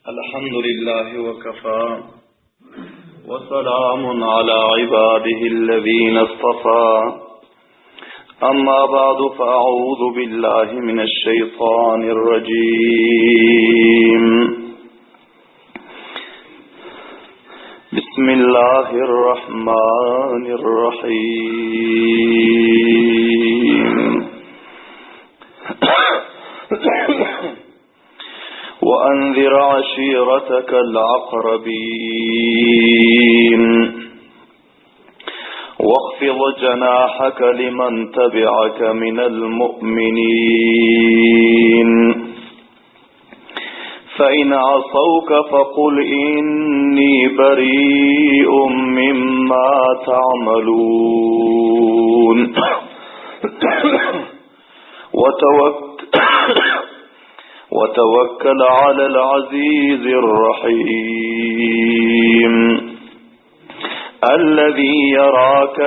الحمد لله وكفى وسلام على عباده الذين اصطفى أما بعد فأعوذ بالله من الشيطان الرجيم بسم الله الرحمن الرحيم وأنذر عشيرتك العقربين واخفض جناحك لمن تبعك من المؤمنين فإن عصوك فقل إني بريء مما تعملون وتوكل وتوكل على العزيز الرحيم الذي يراك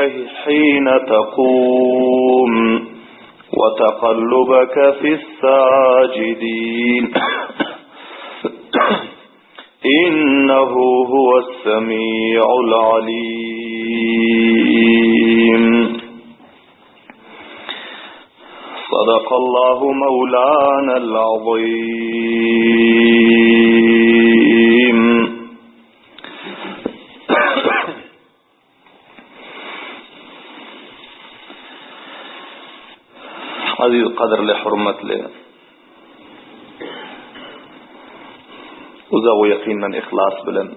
حين تقوم وتقلبك في الساجدين إنه هو السميع العليم صدق الله مولانا العظيم Aziz gadyrly hurmatly uzak we ýakyndan yhlas bilen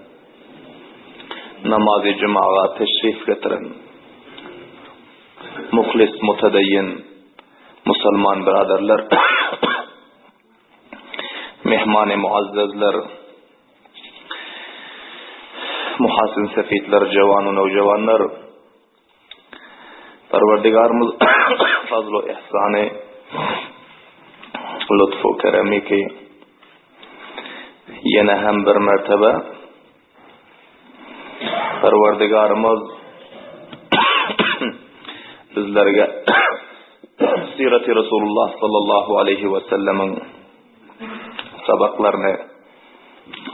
namazy jumaga teşrif getiren muhlis mutadayyin musulman biraderler mehmany muazzezler Muhasin sefitler, jewan we nowjewanlar, Perwerdigarymyz fazl-u ihsany, lutf-u keremi ki, ýene hem bir mertebe Perwerdigarymyz bizlerge Sireti Resulullah sallallahu aleyhi we sellemiň sabaklaryny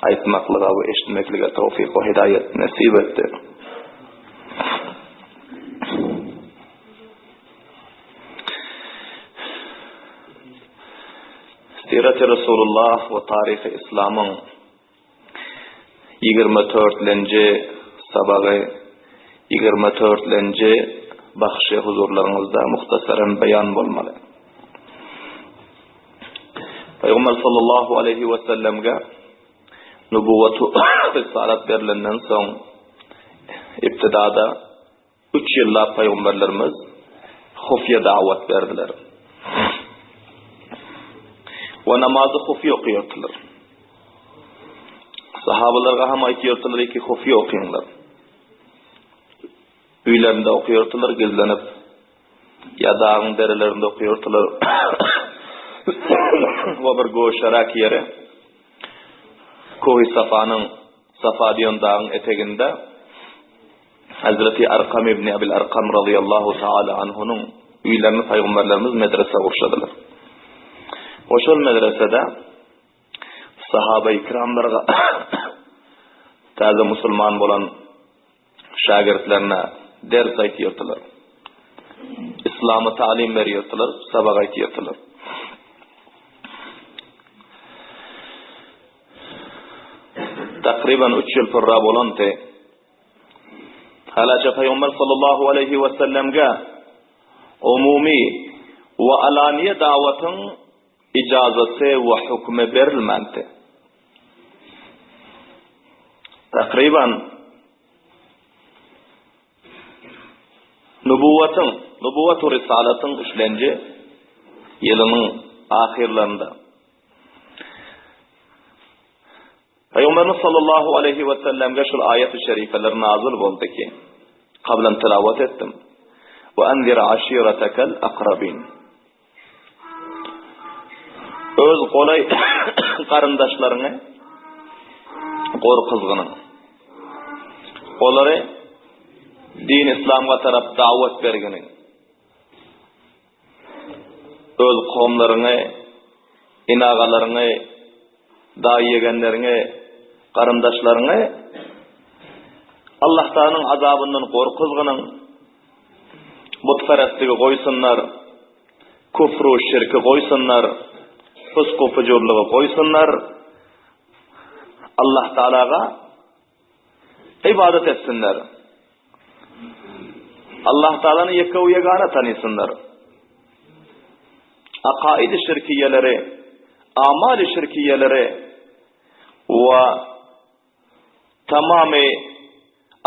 aýtmaklyga we eşitmeklige towfyk we hidaýat nesip etdi. Sirat-i Resulullah we taryhy Islamyň 24-lenji sabagy, 24-lenji bahşy huzurlaryňyzda muhtasaran beýan bolmaly. Pygamber sallallahu aleýhi we sellemge nubuwwat risalat berlenden soň ibtidada üç ýyllap pygamberlerimiz hufiýa dawat berdiler. We namazy hufiýa okaýardylar. Sahabalarga hem aýtýardylar ki hufiýa okyňlar. Öýlerinde okaýardylar gizlenip. Ýa dagyň derelerinde okaýardylar. We bir goşarak ýere Kohi Safanyň Safa diýen dagyň eteginde Hazreti Arkam ibn Abil Arkam razyýallahu taala anhunyň öýlerini paýgamberlerimiz medrese gurşadylar. We şol medresede sahaba-i kiramlarga täze musulman bolan şägirtlerine ders aýtýardylar. Yslamy talim berýärdiler, sabak aýtýardylar. Takryban 3 ýyl purra bolandy. Halaça Pygamber sallallahu aleýhi we sellemge umumy we alaniýe dawatyň ijazaty we hukmy berilmändi. Takryban nubuwatyň, nubuwatu risalatyň üçlenji ýylynyň ahyrlarynda Pygamberimiz sallallahu aleýhi we sellemge şul aýaty şerifeler nazyl boldy ki, kablan tilawat etdim. We enzir aşiretekel akrabin. Öz golaý garyndaşlaryňy gorkuzgynyň. Olary din islamga tarap dawat berginiň. Öz kowumlaryňy, inagalaryňy. Daýy-ýegenleriňi, garyndaşlaryňy Allah Tagalanyň azabyndan gorkuzgynyň, butperestligi goýsunlar, kufru şirki goýsunlar, fysku fujurlygy goýsunlar, Allah Tagalaga ybadat etsinler. Allah Taalany ýeke we ýegana tanysynlar. Akaid-i şirkiýeleri, amal-i şirkiýeleri we tamamy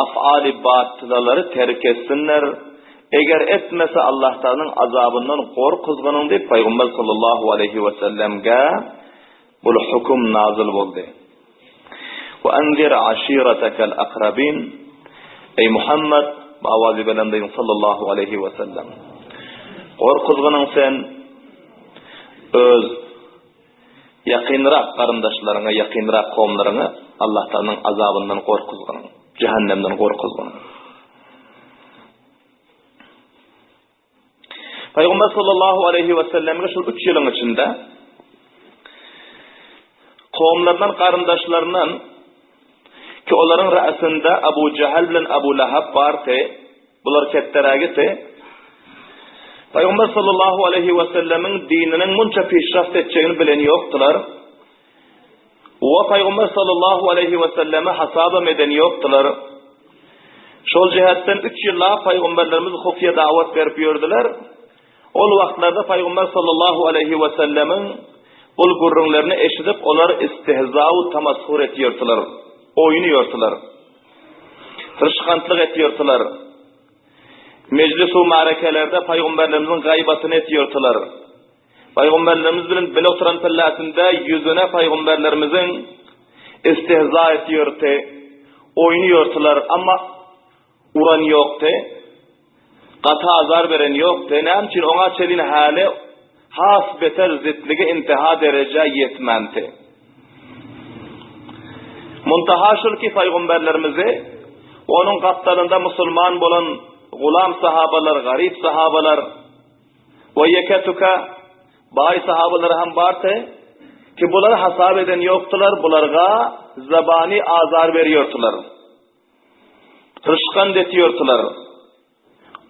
af'al-i batylalary terk etsinler. Eger etmese Allah Taalanyň azabyndan gorkuzgynyň diýip Pygamber sallallahu aleýhi we sellemge bul höküm nazyl boldy. We enzir aşiretekel akrabin, Eý Muhammet, bu awazy belent aýdyň sallallahu aleýhi we sellem. Gorkuzgynyň sen öz ýakynrak garyndaşlaryňa, ýakynrak kowumlaryňa Allah Tagalanyň azabyndan gorkuzgynyň, jähennemden gorkuzgynyň. Pygamber sallallahu aleýhi we sellemiň şol üç ýylyň içinde kowumlaryndan, garyndaşlaryndan ki olaryň ra'synda Abu Jahal bilen Abu Lahab bardy, bular ketderägidi. Pygamber sallallahu aleýhi we sellemiň dininiň munça peşraft etjegini bilen ýokdular. We Pygamber sallallahu aleýhi we selleme hasabam eden ýokdular. Şol jähetden üç ýyllap pygamberlerimiz hufiýa dawat berip ýördüler. Ol wagtlarda Pygamber sallallahu aleýhi we sellemiň bul gürrüňlerini eşidip olar istihza we tamashur etýärdiler, oýun ýördiler. Tyryşgantlyk etýärdiler. Mejlis we märekelerde pygamberlerimiziň gaýbatyny etýärdiler. Pygamberlerimiz bilen bile oturan pilläsinde ýüzüne pygamberlerimiziň istihza etýärdi, oýun ýörtüler, amma uran ýokdy, gaty azar beren ýokdy. Näme üçin oňa çelin häli has beter zitligi intiha derejä ýetmänti. Muntaha şul ki pygamberlerimizi onuň gapdalynda musulman bolan gulam sahabalar, garyp sahabalar, We ýeke-tüke baý sahabalary hem bardy, ki bulary hasap eden ýokdular, bularga zabany azar berýärdiler. Ryşkand etýärdiler.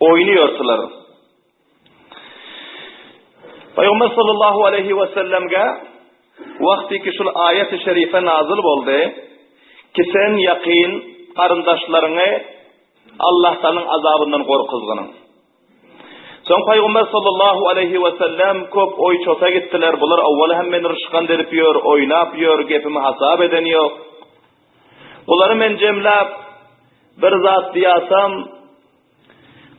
Oýnaýardylar. Pygamber sallallahu aleýhi we sellemge wagty ki şul aýat-y şerife nazyl boldy, ki sen ýakyn garyndaşlaryňy Allah Taalanyň azabyndan gorkuzgynyň. Soň Pygamber sallallahu aleýhi we sellem köp oý-çosa gitdiler, bular owal hem meni ryşgand edip ýör, oýnap ýör, gepimi hasap eden ýok. Bulary men jemläp, bir zat diýasam,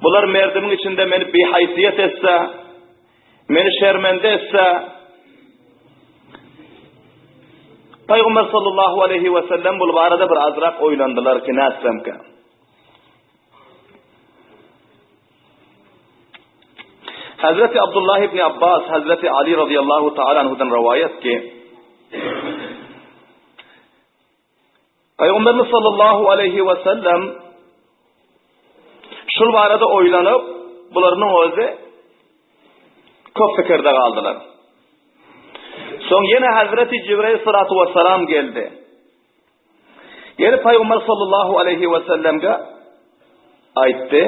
bular merdimiň içinde meni bihaýsyýet etse, meni şermende etse, Pygamber sallallahu aleýhi we sellem bul barada bir azrak oýlandylar ki, nätsemkä? Hazreti Abdullah ibn Abbas Hazreti Ali radıyallahu ta'ala anhudan rivayet ki Peygamberimiz sallallahu aleyhi ve sellem şul barada oýlanyp, bularynyň özi köp pikirde galdylar. Soň ýene Hazreti Jibril salatu vesselam geldi. Gelip Pygamber sallallahu aleýhi we sellemge aýtdy,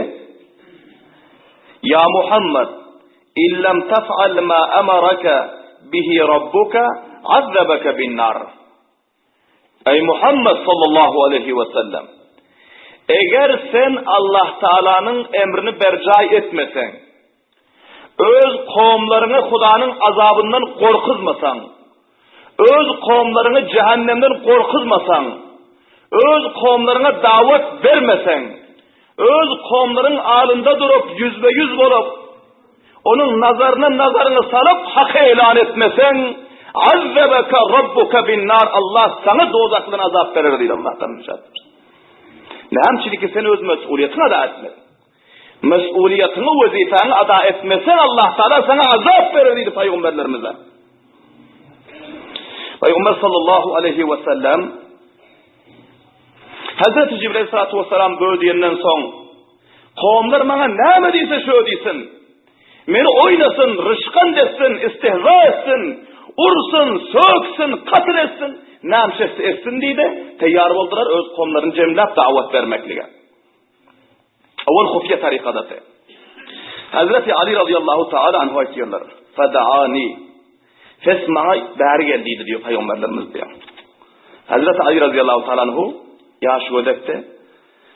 Ýa Muhammed, illam taf'al ma amaraka bihi rabbuka azzabaka bin nar. Eý Muhammed sallallahu aleýhi we sellem, eger sen Allah Taalanyň emrini berjaý etmeseň, Öz kowumlaryňy Hudanyň azabyndan gorkuzmasaň, öz kowumlaryňy jähennemden gorkuzmasaň, öz kowumlaryňa dawat bermeseň, öz kowumlaryň alynda durup, ýüzbe-ýüz bolup, onuň nazaryna nazaryňy salyp, haky eýlan etmeseň, Azzabaka Rabbuka bin-nar, Allah saňa dowzah bilen azap berer diýdi Allahdan nijat. Näme üçin ki sen öz mesulyýetiňi ada etmediň? Mes'uliýetiňi, wezipäňi ada etmeseň Allah Taala saňa azap berer diýdi pygamberlerimize. Pygamber sallallahu aleýhi we sellem Hazreti Jibril salatu vesselam böyle diýenden soň kowumlar maňa näme diýse şo diýsin. Meni oýnasyn, ryşkand etsin, istihza etsin. Ursun, söksün, katl etsin, nämşe etse etsin diýdi. Teýýar boldular öz kowumlaryny jemläp dawat bermeklige. Owal hufiýe tarykadasy. Hazreti Ali radiyallahu taala anhu aýtýarlar. Fadaani. Ses maňa bäri gel diýdi diýip paýgamberlerimiz diýýär. Hazreti Ali radiyallahu taala anhu ýaş gödekdi.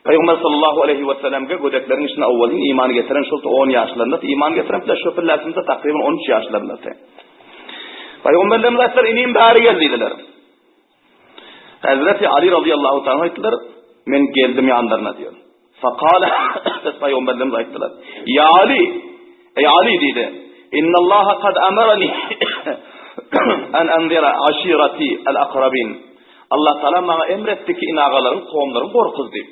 Paýgamber sallallahu aleýhi we sellemge gödekleriň içinde owalyn iman getiren şol 10 ýaşlarynda iman getiren bile şo pilläsinde takryban 13 ýaşlarynda. Paýgamberlerimiz aýtdylar, inim bäri gel diýdiler. Hazreti Ali radıyallahu ta'ala aýtdylar, men geldim ýanlaryna diýär. Fakala Ses paýgamberlerimiz aýtdylar. Ya Ali, ey Ali diýdi. Innallaha kad amarani an anzira aşirati al-aqrabin. Allah Taala maňa emretdi ki inagalaryň, kowumlaryň gorkuz diýip.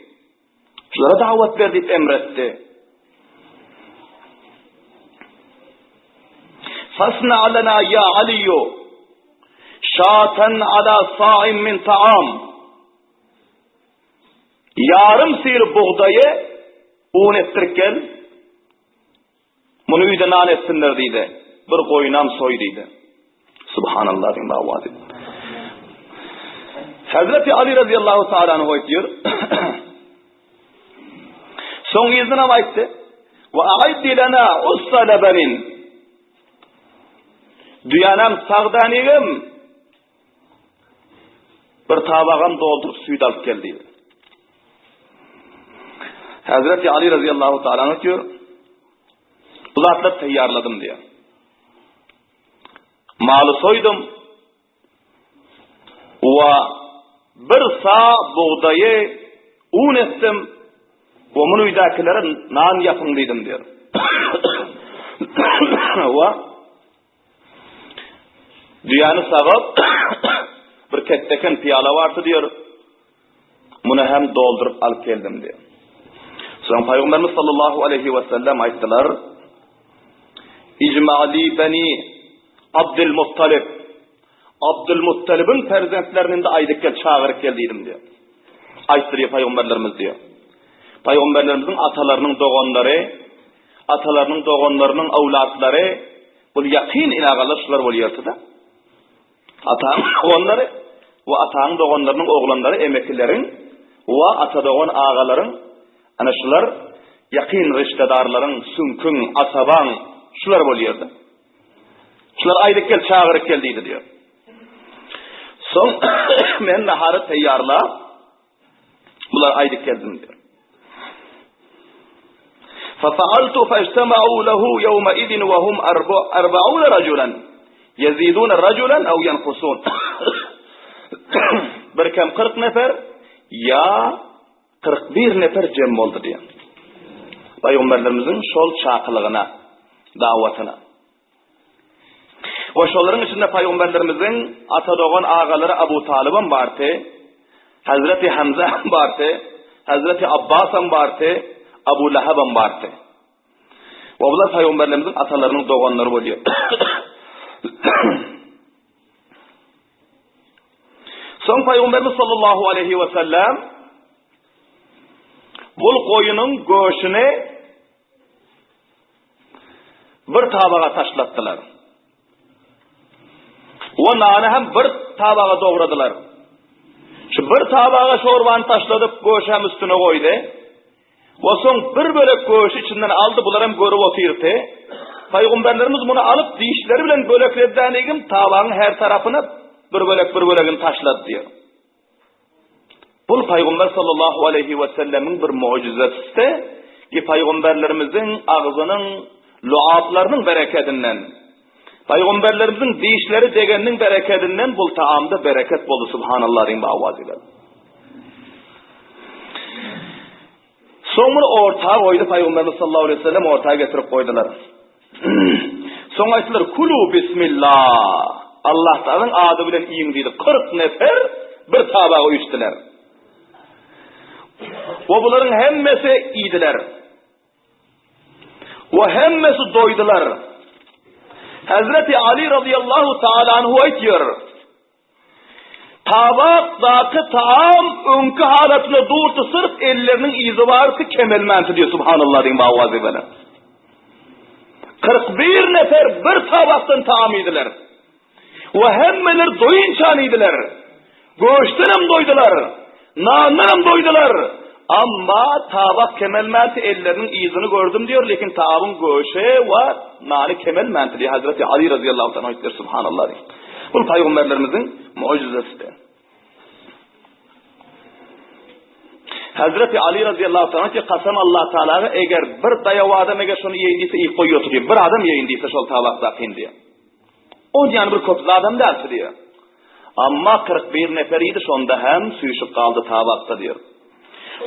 Şulara dawat ber diýip emretdi. Fasna lana ya Aliyu şatan ala sa'in min ta'am. Ýarym syr bugdaýy un etdirip gel. Muny öýde nan etsinler diýdi. Bir goýunam soý diýdi. Subhanallah diýip dawat etdi. Hazreti Ali radıyallahu ta'ala anhu aýtýar. Soň yzyna aýtdy. Wa a'iddi lana ussa labanin. Düýanam sagdanigem Bir tabagam dolduryp süýt alyp gel diýdi. Hazreti Ali radıyallahu ta'ala anh diýär, bu zatlary taýýarladym diýär. Maly soýdum we bir sa bugdaýy un etdim we muny öýdäkilere nan ýapyň diýdim diýär. We Düýäni sagyp, bir ketdeken pyýala bardy diýär. Muny hem dolduryp alyp geldim diýär. Soň Pygamberimiz sallallahu aleyhi we sellem aýtdylar: Ijma'li bani Abdul Muttalib. Abdul Muttalibiň perzentlerini indi aýdyp gel, çagyryp gel diýdim diýär. Aýtdyr pygamberlerimiz diýär. Pygamberlerimiziň atalarynyň doganlary, atalarynyň doganlarynyň awlatlary Bul ýakyn inagalar şular bolýardy-da. Ataň doganlary we ataň doganlarynyň oglanlary emekileriň we ata dogan agalaryň ana şular ýakyn rişdedarlaryň, süňküň, asabaň şular bolýardy. Şular aýdyp gel, çagyryp gel diýdi diýýär. Soň men nahary taýýarlap Bular aýdyp geldim diýär. Fafa'altu fajtama'u lahu yawma idin wa hum arba'una rajulan yaziduna rajulan aw yanqusun. Bir kem 40 nefer ýa 41 nefer jem boldy diýär. Paýgamberlerimiziň şol çakylygyna, dawatyna. We şolaryň içinde paýgamberlerimiziň ata dogan agalary Abu Talybam bardy, Hazreti Hamza hem bardy, Hazreti Abbas hem bardy, Abu Lahab hem bardy. We bular paýgamberlerimiziň atalarynyň doganlary bolýar. Soň paýgamberimiz sallallahu aleyhi we sellem bul goýunyň göşüni bir tabaga taşlatdylar. O nany hem bir tabaga dogradylar. Şu bir tabaga şorbany taşladyp, göşi hem üstüne goýdy. O soň bir bölek göşi içinden aldy, bular hem görüp otyrdy. Paýgamberlerimiz muny alyp, dişleri bilen böleklediänigim tabagyň her tarapyna bir bölek bir bölegini taşlady diýär. Bul Pygamber sallallahu aleýhi we sellemiň bir mugjyzasy ki pygamberlerimiziň agzynyň luaplarynyň berekedinden, pygamberlerimiziň dişleri degeniniň berekedinden bul taamda bereket boldy subhanallah diýip awaz bilen. Soň muny orta goýdy Pygamberimiz sallallahu aleýhi we sellem orta getirip goýdular. Soň aýtdylar, Kulu bismillah. Allah Tagalaň ady bilen iýiň diýdi. 40 nefer bir tabaga üýşdüler. We bularyň hemmesi iýdiler. We hemmesi doýdular. Hazreti Ali radıyallahu taala anhu aýtýar. Tabakdaky taam öňki halatynda durdy, syrf elleriniň yzy bardy, kemelmänti diýýär, subhanallah diýiň bawazy bilen. 41 nefer bir tabakdan taam iýdiler. We hemmeler doýynçan iýdiler. Göçdenem doýdular, nandanam doýdular. Amma tabak kemelmänti elleriniň yzyny gördüm diýer, lekin tabyň göşe we nany kemelmänti diýer. Hazreti Ali razyýallahu taala aýtdylar, subhanallah diýip. Bu paýgamberlerimiziň mu'jizesidir. Hazreti Ali razyýallahu taala aýtdy, kasam Allah taalaga eger bir daýaw adam eger şony iýeýin diýse iýip goýup otur diýip, bir adam iýeýin diýse şol tabakdakyny diýip. O diýen bir köp adam däldi diýýär. Amma 41 nefer idi, şonda hem süýşüp galdy tabakda diýýär.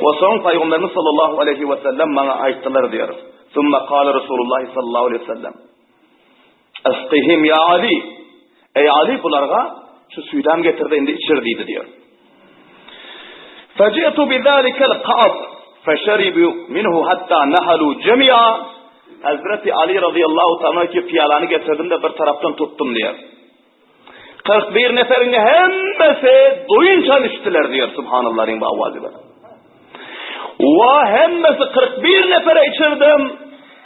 We soň Pygamberimiz sallallahu aleyhi we sellem maňa aýtdylar diýýär. Summa kala Resulullah sallallahu aleyhi we sellem. Asqihim ya Ali. Ey Ali bularga şu süýdem getirdi indi içir diýdi diýýär. Faji'tu bizalikal qab fasharibu minhu hatta nahalu jami'a. Hazreti Ali radıyallahu ta'ala ki piyalany getirdim de bir tarapdan tutdum diýär. 41 neferiň hemmesi doýunça içdiler diýär subhanallahyň bu awazy bilen. Wa hemmesi 41 nefere içirdim.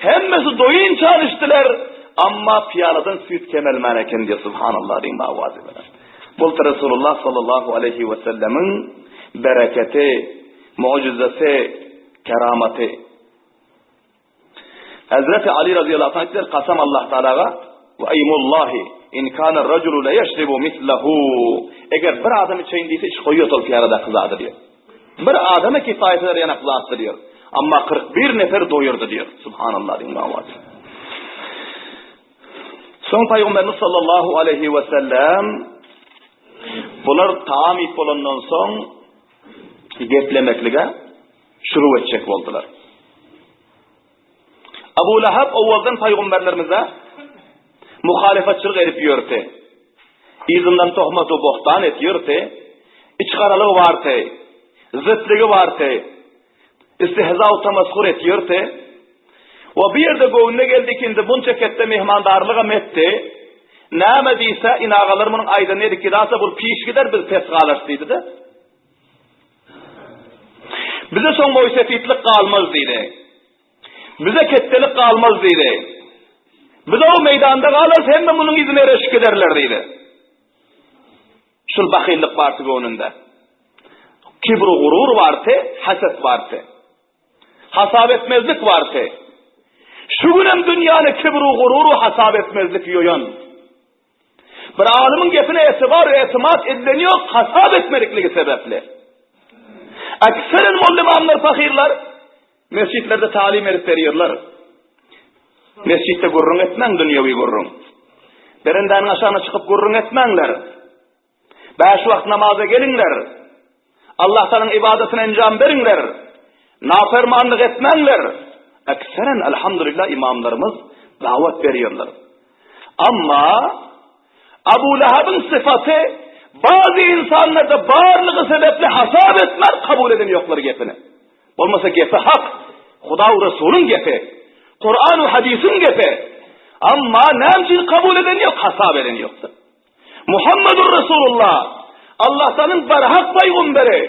Hemmesi doýunça içdiler. Amma piyaladan süýt kemelmän eken diýär subhanallahyň bu awazy bilen. Bu Resulullah sallallahu aleyhi ve sellemiň bereketi, mucizesi, keramaty. Hazreti Ali radıyallahu anh aýtdylar, kasam Allah Taalaga we eýmullahi in kana rajulu la yashribu mislahu. Eger bir adam içeýin diýse, iç goýýar ol piýaladaky zady diýär. Bir adama kifaýet eder ýanak zatdy diýär. Amma 41 nefer doýurdy diýär. Subhanallah diýen awaz. Soň Pygamberimiz sallallahu aleyhi we sellem bular taam iýip bolandan soň geplemeklige şuru etjek boldular. Abu Lahab owaldan pygamberlerimize muhalyfatçylyk edip ýördi. Yzyndan tohmat we bohtan et ýördi. Içgaralygy bardy. Zytlygy bardy. Istihza we tamaskur et ýördi. We bu ýerde göwnüne geldi ki, indi bunça ketde mehmandarlygam etdi. Näme diýse, inagalar munuň aýdanyny edip gidase, bul piş gider, biz pes galarys diýdi-de. Bize soň moýsefitlik galmaz diýdi. Bize ketdelik galmaz diýdi. Biz o meýdanda galarys, hemme munuň yzyna ereşip giderler diýdi. Şul bahyllyk bardy göwnünde. Kibru gurur bardy, haset bardy. Hasap etmezlik bardy. Şu günem dünýäni kibru gururu hasap etmezlik ýoýan. Bir alymyň gepine etibar we etimat edileni ýok, hasap etmelikligi sebäpli. Akseren molla-imamlar pahyrlar mesjitlerde talim edip berýärler. Mesjitde gürrüň etmäň dünýewi gürrüň. Berendäniň aşagyna çykyp gürrüň etmäňler. Bäş wagt namaza geliňler. Allah Taganyň ibadatyna enjam beriňler. Napermanlyk etmäňler. Ekseren elhamdülillah imamlarymyz dawat berýärler. Amma Abu Lahabyň syfaty bazı insanlarda barlygy sebäpli hasap etmän kabul eden ýoklar gepini. Bolmasa gepi hak, Huda we Resulyň gepi, Kuran we hadisiň gepi. Amma näme üçin kabul eden ýok, hasap eden ýokdur. Muhammedur Resulullah, Allah'tanyň barhak paýgamberi,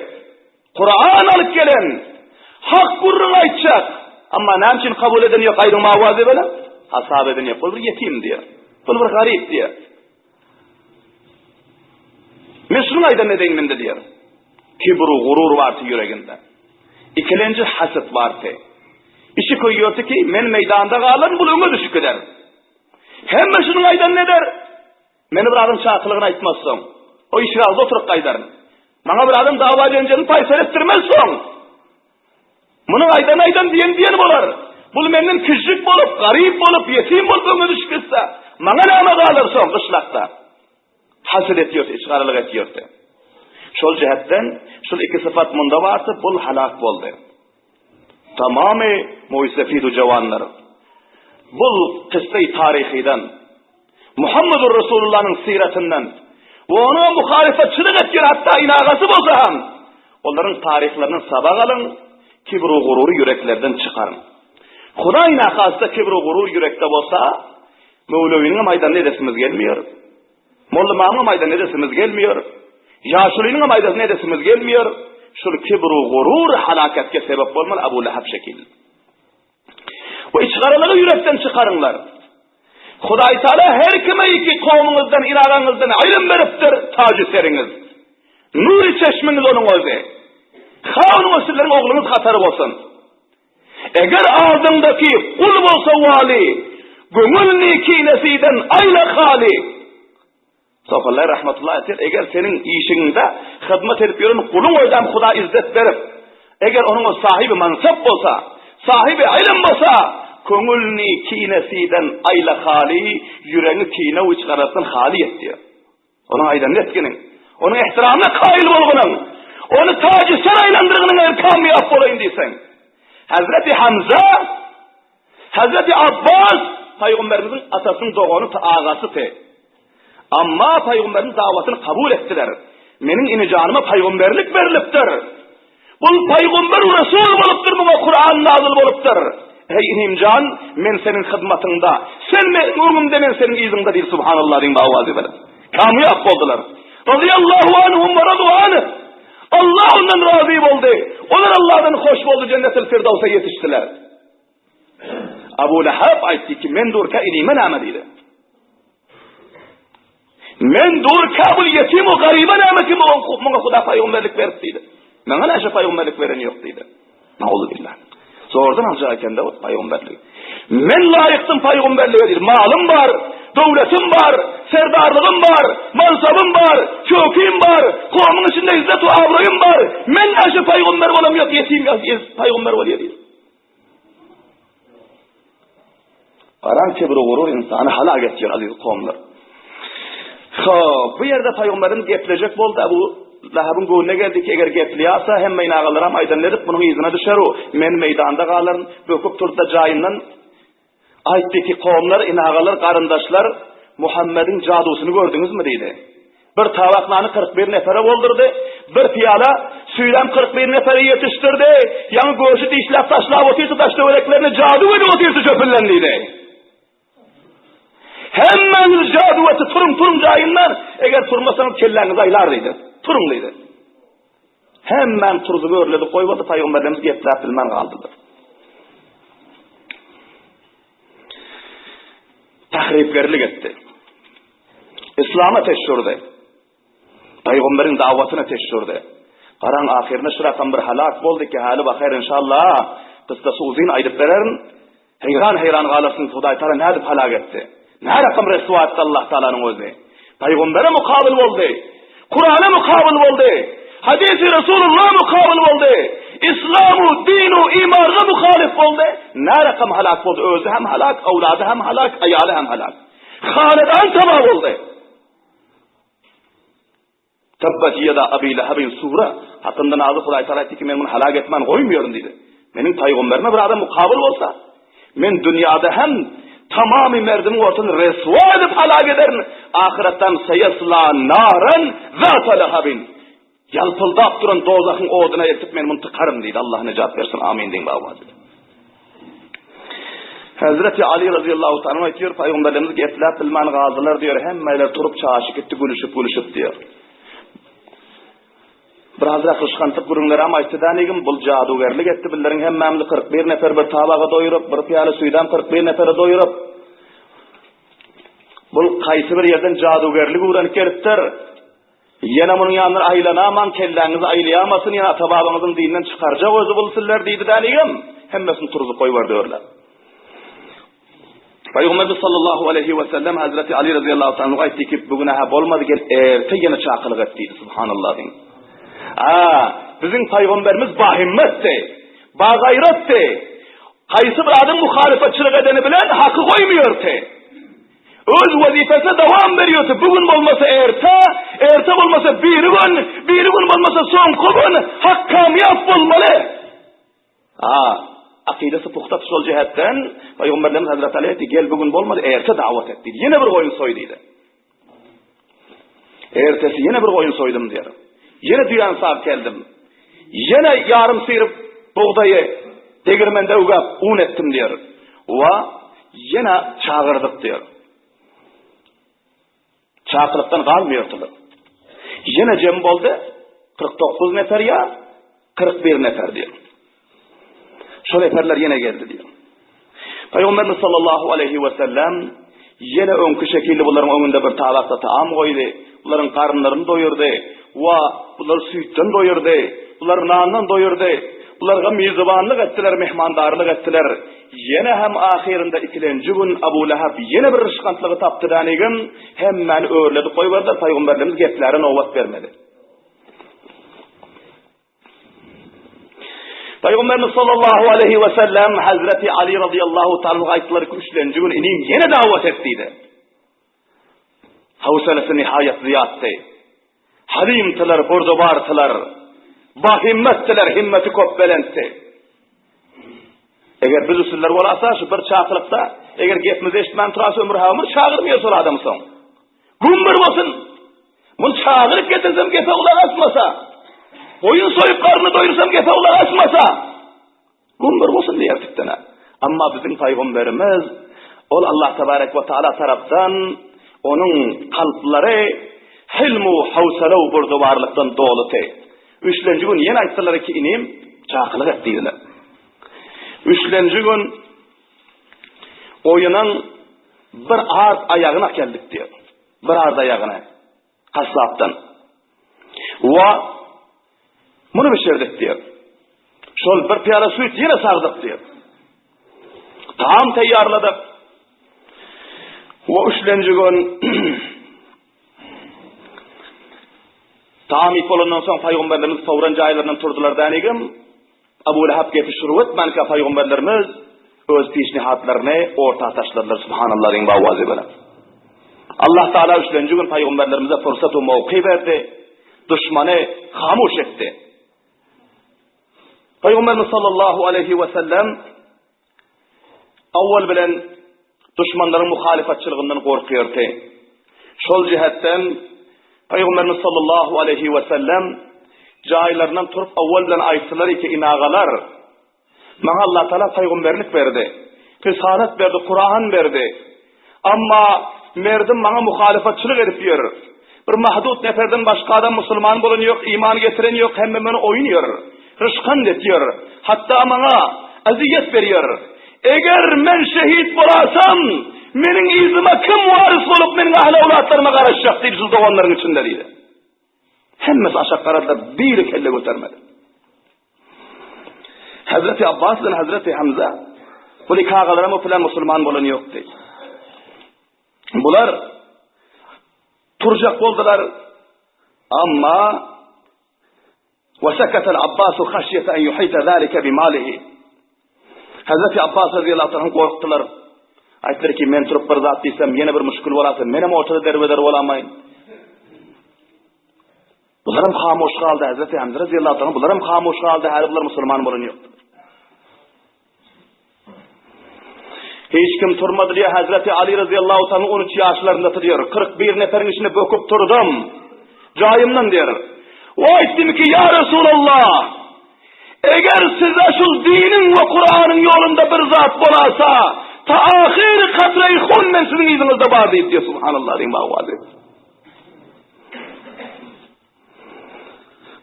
Kur'an alyp gelen, hak gürrüň aýtjak. Amma näme üçin kabul eden ýok aýdyň mawazy bilen? Hasap eden ýok. Bul bir ýetim diýär. Bul bir garyp diýär. Men şunuň aýdan edeýin mende diýär. Kibru gurur bardy ýüreginde. Ikilenji haset bardy. Işi köýýärdi ki, men meýdanda galaryn, bul öňe düşüp gider. Hemme şunuň aýdanyny eder. Meni bir adam çakylygyny aýtmaz soň. O işigagda oturyp gaýdaryn. Maňa bir adam dawa jenjelini paýsar etdirmez soň. Munuň aýdany aýdan diýeni diýeni bolar. Bul menden kiçjik bolup, garyp bolup, ýetim bolup öňe düşüp gitse, maňa näme galar soň gyşlakda? Haset etýärdi, içgaralyk etýärdi. Şol jähetden şul iki sypat munda bardy, bul halak boldy. Tamamy moýsefidu jawanlar. Bul kyssay taryhydan, Muhammedur Resulullanyň syratyndan we onuň muhalyfatçylyk etýän hatda inagasy bolsa hem, olaryň taryhlaryndan sabak alyň, kibru gurury ýüreklerden çykaryň. Hudaý nahasta kibru gurur ýürekde bolsa, Möwlewiniň hem aýdanyny edesimiz gelmeýär. Mollumamyň hem aýdanyny edesimiz gelmeýär. Ýaşulynyň hem aýdasyny edesimiz gelmeýär. Şul kibru gurur halakatga sebep bolmaly Abu Lahab şekilli. We içgaralygy ýürekden çykaryňlar. Hudaý Taala her kime iki kowmuňyzdan, ilagaňyzdan ylym beripdir, tajy seriňiz. Nury çeşmiňiz onuň özi. Ha onuň özi sizleriň ogluňyz hatary bolsun. Eger aldyňdaky gul bolsa waly, göňülni kinesiden aýla haly. Sofallaý rahmetullahi aýtýar, eger seniň işigiňde hyzmat edip ýören guluň özem Huda izzet berip, eger onuň o sahibi mansap bolsa, sahibi ylym bolsa, köňülni kinesiden aýla haly, ýüregiňi kine we içgaraçdan haly et diýýär. Onuň aýdanyny etginiň, onuň ehtiramyna kaýyl bolgunyň, ony täji ser aýlandyrgynyň eger kamýap bolaýyn diýseň. Hazreti Hamza, Hazreti Abbas pygamberimiziň atasynyň dogany, agasy. Amma pygamberiň dawatyny kabul etdiler. Meniň inijanyma pygamberlik berlipdir. Bul pygamber resul bolupdyr, muňa Kuran nazyl bolupdyr. Eý inimjan, men seniň hyzmatyňda, sen meniň öňümde, men seniň yzyňda diýdi subhanallah diýip awazy bilen. Kamyýap boldular. Radiyallahu anhum we radu anh. Allah ondan razy boldy. Olar Allahdan hoş boldy, jennetil firdawsa ýetişdiler. Abu Lahab aýtdy ki, men durka inime näme diýdi. Men durka bu ýetim o garyba näme ki muňa Huda paýgamberlik berip diýdi. Maňa näşe paýgamberlik beren ýok diýdi. Nauzubillah. Zordan aljak ekende o paýgamberlik. Men laýykdym paýgamberlige diýdi. Malym bar, döwletim bar, serdarlygym bar, mansabym bar, kökim bar, kowumyň içinde izzet we abraýym bar. Men näşe paýgamber bolam ýok, ýetim paýgamber bolýar diýdi. Garaň kibr gurur ynsany halak etýär aziz kowumlar. Hop, bu ýerde pygamberimiz geplejek boldy, Abu Lahabyň göwnüne geldi ki, eger gepleýärse, hemme inagalaram aýdan edip, munuň yzyna düşer o, men meýdanda galaryn, böküp turdy-da jaýyndan, Aýtdy ki, kowumlar, inagalar, garyndaşlar, Muhammediň jadusyny gördüňizmi diýdi. Bir tabak nany 41 nefere boldurdy, bir pyýala süýdem 41 nefere ýetişdirdi, ýaňy göşi dişläp taşlap otyrdy, daş-töwereklerini jadu edip otyrdy çöpünden diýdi. Hemmäňiz jadu etdi, turuň, turuň jaýyndan, eger turmasaňyz kelläňizi aýlar diýdi. Turuň diýdi. Hemmäni turzup örledi, goýberdi, pygamberlerimiz gepläp bilmän galdylar. Tahripgerlik etdi. Islama teşşürdi. Pygamberiň dawatyna teşşürdi. Garaň ahyrynda şu rakam bir halak boldy ki, haly bahaýr inşallah. Kyssasy uzyn aýdyp bererin. Heýran-heýran galarsyňyz Hudaý Taala nädip halak etdi? Nä rakam reswa etdi Allah Taalanyň özi? Pygambere mukabyl boldy. Kurana mukabyl boldy. Hadisi Resulullah mukabyl boldy. Islamu, dinu, imanyna muhalif boldy. Nä rakam halak boldy? Özi hem halak, awlady hem halak, aýaly hem halak. Hanedan taba boldy. Tabbat ýada Abi Lahabin sure hakynda nazy Hudaý Taala aýtdy ki, men muny halak etmän goýmaýaryn diýdi. Meniň pygamberime bir adam mukabyl bolsa, men dünýäde hem tamamy merdimiň ortasyny reswa edip halak ederin, ahyretde seýesla naran zata lahabin. Ýalpyldap duran dozahyň oduna eltip men muny tykaryn diýdi. Allah nejat bersin. Amin diýiň baba. Hazreti Ali razyýallahu ta'ala aýtýar, Pygamberimiz gepläp bilmän galdylar diýär, hemmeler turup çaşy gitdi gülüşip gülüşip diýär. Birazrak gyşgantyp gürrüňlerem aýtdy dänigim, bul jadugerlik etdi billeriň hemmämizi 41 nefer bir tabaga doýuryp, bir pyýala süýdem 41 nefere doýuryp. Bul kaýsy bir ýerden jadugerlik öwrenip gelipdir. Ýene munuň ýanyndan aýlanamaň, kelläňizi aýlaýamasyn, ýene ata-babaňyzyň dininden çykarjak özi bul sizler diýdi dänigem, hemmesini turzup goýberdi örläp. Pygamberimiz sallallahu aleýhi we sellem Hazreti Ali razyýallahu ta'ala anhu aýtdy ki, bu günä bolmady, gel erte ýene çakylyk et diýdi, subhanallah diýin. A, biziň pygamberimiz bahimmetdi, bagaýratdy. Haýsy bir adam muhalyfatçylyk edeni bilen haky goýmaýardy. Öz wezipesine dowam berýärdi. Bu gün bolmasa erte, erte bolmasa biri gün, biri gün bolmasa soňky gün hak kamýap bolmaly. A, akidesi puhta şol jähetden Pygamberlerimiz Hazreti Ali aýtdy, gel bu gün bolmady, erte dawat et diýdi. Ýene bir goýun soý diýdi. Ertesi ýene bir goýun soýdum diýer. Ýene düýäni sag keldim. Ýene ýarym syryp bugdaýy degirmende ügäp un etdim diýer. Wa ýene çagyrdyk diýer. Çakylykdan galmýardylar. Ýene jem boldy 49 nefer ýa 41 nefer diýer. Şol neferler ýene geldi diýer. Pygamberimiz sallallahu aleýhi we sellem. Ýene öňki şekilli bularyň öňünde bir tabakda taam goýdy. Bularyň garynlaryny doýurdy. Wa bulary süýtden doýurdy. Bulary nandan doýurdy. Bularga mizbanlyk etdiler, mehmandarlyk etdiler. Ýene hem ahyrynda ikilenji gün Abu Lahab ýene bir ryşgantlygy tapdy dänigim, hemmäni örledip goýberdiler, pygamberlerimiz gepläre nobat bermedi. Pygamberimiz sallallahu aleyhi ve sellem Hazreti Ali radıyallahu ta'ala aýtdylar ki, üçlenji gün inim ýene dawat et diýdi. Howsalasy nihaýat zyýatdy. Halimtylar, burdubartylar, bahimmetdiler, himmeti köp belentdi. Eger biz usullar bolasa, şu bir çakylykda, eger gepimizi eşitmän turasa, ömür ha ömür çagyrmaýar şol adam soň. Gün bir bolsun, Muny çagyryp getirsem gepe gulak asmasa, goýun soýup garnyny doýursam gepe gulak asmasa, gün bir bolsun diýerdik-dene. Amma biziň pygamberimiz ol Allah tebarek we taala tarapdan onuň kalplary hilmu hawsala we burdubarlykdan doludy. Üçlenji gün ýene aýtdylar ki, inim, çakylyk et diýdiler. Üçlenji gün goýunyň bir art aýagyny akeldik diýer. Bir arda ýagyny gassapdan. Wa muny bişirdik diýip. Şol bir pyýala süýt ýene sagdyk diýip. Taam taýýarladyk. Wa üçlenji gün taam iýip bolandan soň paýgamberlerimiz fawran jaýlaryndan turdular dänigim. Abu Lahab gepi şuru etmänkä paýgamberlerimiz öz pişnihatlaryny orta taşladylar Subhanallah diýiň bawazy bilen. Allah Taala üçlenji gün paýgamberlerimize pursat we mowky berdi. Duşmany hamuş etdi. Paýgamberimiz sallallahu aleyhi we sellem Owal bilen duşmanlaryň muhalyfatçylygyndan gorkýardy. Şol jähetden Pygamberimiz sallallahu aleýhi we sellem jaýlaryndan turup owal bilen aýtdylar ki, Inagalar, maňa Allah Taala pygamberlik berdi, risalat berdi, Kuran berdi. Amma merdim maňa muhalyfatçylyk edip ýör. Bir mahdut neferden başga adam musulman bolan ýok, iman getiren ýok, hemme meni oýun ýör. Ryşkand etýär. Hatda maňa ezýet berýär. Eger men şehit bolasam, meniň yzyma kim warys bolup meniň ähli-owlatlaryma garaşjak diýdi şul doganlaryň içinde diýdi. Hemmesi aşak garadylar, biri kelle götermedi. Hazreti Abbas bilen Hazreti Hamza bu iki agalaram o filan musulman bolan ýokdy. Bular turjak boldular. Amma وسكت العباس خشية أن يحيط ذلك بماله Hazreti Abbas radıyallahu anh gorkdular. Aýtdylar ki, men turup bir zat diýsem, ýene bir müşkül bolarsa, menem ortada derbeder bolamaýyn. Bularam hamoş galdy, Hazreti Hamza radıyallahu anh, bularam hamoş galdy, häli bular musulman bolan ýok. Hiç kim turmady diýýär, Hazreti Ali razyýallahu taala 13 ýaşlarynda diýýär, 41 neferiň içinde böküp turdum. Jaýymdan diýýär. O aýtdym ki, ýa Resulallah, eger size şu diniň we Kuranyň ýolunda bir zat bolasa, ta ahyr katreý hun men siziň yzyňyzda bar diýip diýýär, subhanallah diýip bagwady.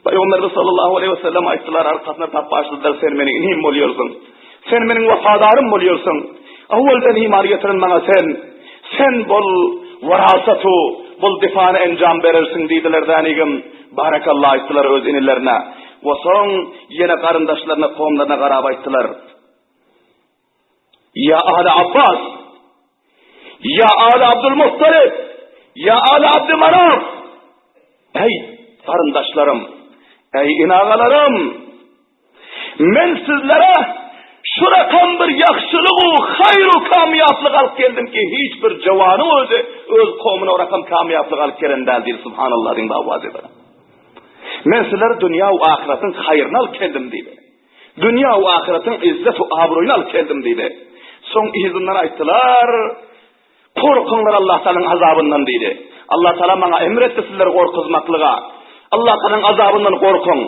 Pygamberimiz sallallahu aleýhi we sellem aýtdylar, arkasyna tap başladylar, sen meniň inim bolýarsyň. Sen meniň wepadarym bolýarsyň. Awwaldan iman getiren maňa sen. Sen bol warasatu, bol difany enjam berersiň diýdiler dänigim. Barakallah aýtdylar öz inilerine. We soň ýene garyndaşlaryna, kowumlaryna garap aýtdylar. Ýa Aly Abbas, Ýa Aly Abdulmuttalip, Ýa Aly Abdymanaf, Eý, garyndaşlarym, eý, inagalarym, men sizlere şu rakam bir ýagşylygu, haýru kamýaplyk alyp geldim ki, hiç bir jowanyň özi öz kowmuna o rakam kamýaplyk alyp gelen däl diýdi, subhanallah diýiň bawazy bilen. Men sizlere dünýä we ahyratyň haýryny alyp geldim diýdi. Dünýä we ahyretiň izzet we abroýyny alyp geldim diýdi. Soň yzyndan aýtdylar, Gorkuňlar Allah Tagalaň azabyndan diýdi. Allah Tagala maňa emr etdi sizleri gorkuzmaklyga. Allah Tagalaň azabyndan gorkuň,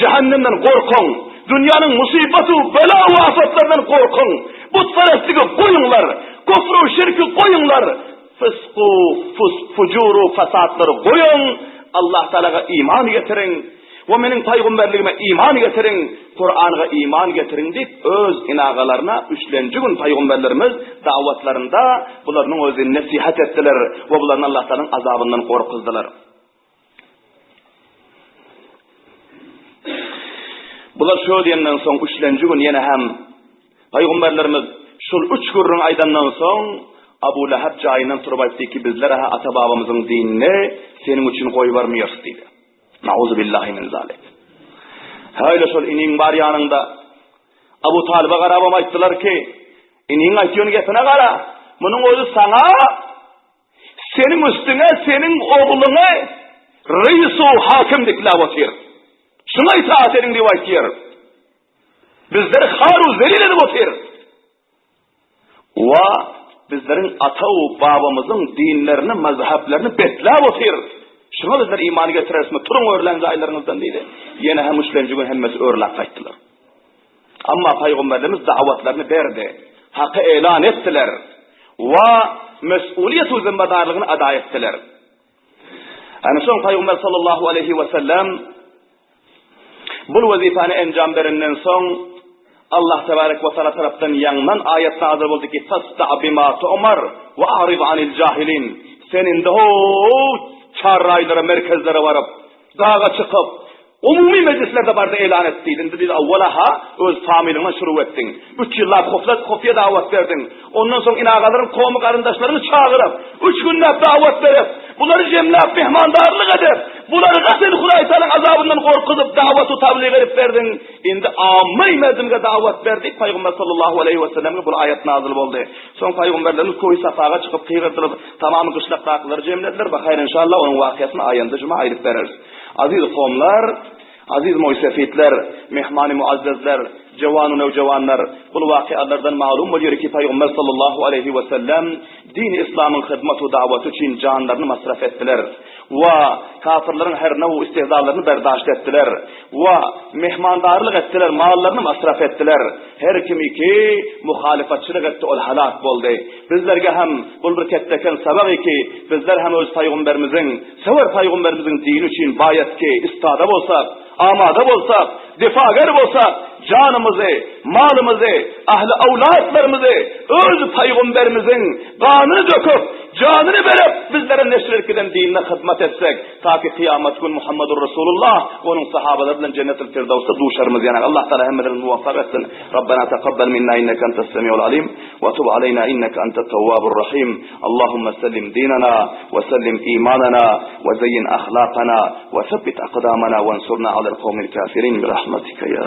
jähennemden gorkuň, dünýäniň musybat we bela we afatlaryndan gorkuň. Butperestligi goýuňlar, kufr we şirki goýuňlar, fysku, fujuru, fasatlary goýuň, Allah Tagalaga iman getiriň. We meniň paýgumberligime iman getiriň, Kuranga iman getiriň diýip, öz inagalaryna üçlenji gün paýgumberlerimiz dawatlarynda bularynyň özi nesihat etdiler we bularyny Allah Tagalaň azabyndan gorkuzdylar. Bular şo diýenden soň üçlenji gün ýene hem paýgumberlerimiz şol üç gürrüň aýdandan soň Abu Lahab jaýyndan turup aýtdy ki, bizler-hä ata-babamyzyň dinini seniň üçin goýbermeýäris diýdi. Nauzubillahi min zalik. Häýle şol iniň bar ýanyňda. Abu Talyba garabam aýtdylar ki, iniň aýtýan gepine gara. Munuň özi saňa seniň üstüňe seniň ogluňy reýsu hakim dikläp otyr. Şuňa itaat ediň diýip aýtýar. Bizleri haru zelil edip otyr. Wa bizleriň ata-u babamyzyň dinlerini, mazhablaryny betläp otyr. Şuňa bizler iman getirerismi? Turuň örlän jaýlaryňyzdan diýdi. Ýene hem üçlenji gün hemmesi örläp gaýtdylar. Amma paýgamberlerimiz dawatlaryny berdi. Haky elan etdiler. Wa mes'uliýet-u zimmedarlygyny ada etdiler. Ana soň paýgamber sallallahu aleýhi we sellem Bul wezipäni enjam berenden soň, Allah tebarek we taala tarapdan ýaňdan aýat nazyl boldy ki, Fasda bima tu'mar we a'rid anil jahilin. Sen indi ho-o çarraýlara, merkezlere baryp, daga çykyp, umumy mejlislerde barda elan et diýdi. Indi diýdi, awwala-ha öz familiňden şuruw etdiň. Üç ýyllap huflat, hufiýa dawat berdiň. Ondan soň inagalaryň kowmy-garyndaşlaryňy çagyryp, üç günläp dawat berip, bulary jemläp mehmandarlyk edip, bularga sen Hudaý Tagalaň azabyndan gorkuzyp dawat-u tablyg edip berdiň. Indi ammyý merdimge dawat ber diýip Pygamber sallallahu aleýhi wesellemge bul aýat nazyl boldy. Soň pygamberlerimiz Köhi Safaga çykyp gygyrdylar, tamamy gyşlakdakylary jemlediler, Bahaýr enşalla onuň wakyýasyny aýanda juma aýdyp bereris. Aziz kowumlar! Aziz moýsefitler, mehmany muazzezler, jowanu nowjawanlar, bul wakyalardan malum bolýar ki, Pygamber sallallahu aleýhi we sellem dini yslamyň hyzmat we dawaty üçin janlaryny masraf etdiler we kafirleriň her now istihzalaryny berdaşt etdiler we mehmandarlyk etdiler, mallaryny masraf etdiler. Her kimi ki muhalyfatçylyk etdi ol halak boldy. Bizlerge hem bul bir ketdeken sabak ki, bizler hem öz Pygamberimiziň Söwer Pygamberimiziň dini üçin baýatki istada bolsak, amada bolsak, difager bolsak, janymyzy, malymyzy, ahli-awlatlarymyzy öz Pygamberimiziň ganyny döküp, janyny berip, bizlere neşir edip giden dinine hyzmat etsek, taki kyýamat gün Muhammedur Resulullah we onuň sahabalary bilen Jennetul Firdawsda duşarymyz ýanak. Allah Taala hemmelerimizi muwaffak etsin. Rabbena takabbal minna inneke entes semiul alim we tub aleyna inneke entet tewwabur rahim. Allahumma sellim dinana we sellim imanana we zeýin ahlakana we sebbit akdamana we ensurna alel kowmil kafirin bi rahmetike ya.